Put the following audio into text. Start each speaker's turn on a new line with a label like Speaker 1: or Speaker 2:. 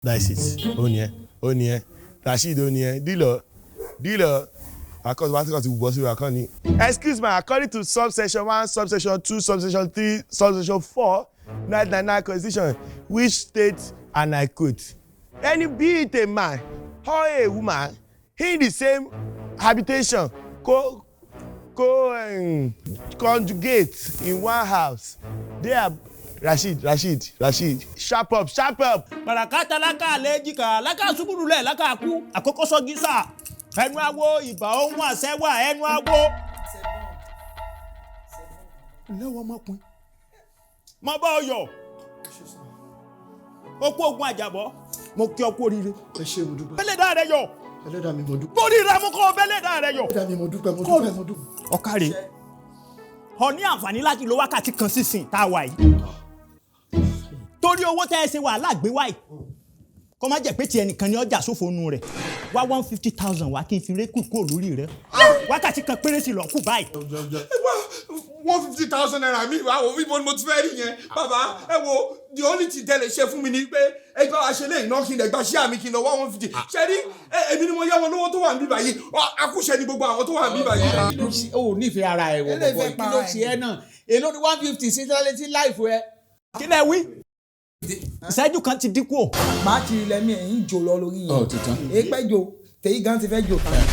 Speaker 1: That's it. Ó ní ẹ, ó ní ẹ. Rasheed, ó ní ẹ. Dílọ̀, dílọ̀. Akọ́sí wá sí kan ti bọ́ sí wa kan ni. Excuse me, according to subsection 1, subsection 2, subsection 3, subsection 4, 999 Constitution, which states, and I quote, "Any, be it a man or a woman, in the same habitation, co conjugate in one house, they are." Rasheed, Rasheed, Rasheed, sharp up, sharp up.
Speaker 2: Bàràkàtà lákà lẹ́jìká lákà ṣubúrúlẹ̀ lákà kú àkókò sọ́gi sà ẹnu awo ìbà ohun àṣẹwà ẹnu awo. Lẹ́wọ̀n ọmọkùnrin mo bá ọ yọ̀, ó kú ogun àjàbọ̀, mo kí ọ kú oríire.
Speaker 3: Ẹ ṣé, mo dúpẹ́.
Speaker 2: Bẹ́lẹ̀ dá rẹ yọ.
Speaker 3: Ẹlẹ́dàá mi, mo dúpẹ́.
Speaker 2: Borí rẹ mú kọ́ bẹ́lẹ̀ dá rẹ yọ.
Speaker 3: Ẹlẹ́dàá mi, mo dúpẹ́, mo dúpẹ́, mo dúpẹ́.
Speaker 2: Ọ̀kàrẹ̀, ọ ní àǹfààní láti lo wákàtí kan sísìn tá a wà yìí, torí owó tẹ́ ẹ ṣe wàhálà gbé wáyìí, kó má jẹ́ pé tiẹ̀ nìkan ni ọjà sófo nu rẹ̀. Wá 150,000 wá kí n fi rékù kúrò lórí rẹ̀. Wákàtí kan péré sí lọ kù báyìí.
Speaker 4: ₦150,000 mi wá wo, ibo ni mo ti fẹ́ rí yẹn? Bàbá, ẹ wo, the only thing tẹ́ lè ṣe fún mi ni pé ẹ bá wa ṣe léyìn náà, kí n lè gba ṣíà mi, kí n lọ wá 150. Ṣe rí, èmi ni mo yá wọn lówó tó wà níbí báyìí. Akúṣẹ̀ ni gbogbo àwọn tó wà níbí báyìí.
Speaker 5: Kí ló ṣe? Ó nífẹ̀ẹ́ ara ẹ̀ wọ̀
Speaker 6: Eléyìí
Speaker 5: bọ̀bọ̀.
Speaker 6: fẹ́
Speaker 5: Kí
Speaker 6: para
Speaker 5: ló
Speaker 6: ẹ̀.
Speaker 5: ṣe ẹ́ náà? Èló ni 150 sí tẹ́lẹ̀ tí láìfo ẹ?
Speaker 2: Kí lẹ wí? Ìṣẹ́jú kan ti dínkù o.
Speaker 6: Bátìrì lẹ́mí ẹ̀ ń jò lọ lórí yẹn.
Speaker 5: Ọ̀, ti tán.
Speaker 6: Èèpẹ̀ jò tèyí gan ti fẹ́ jò tán.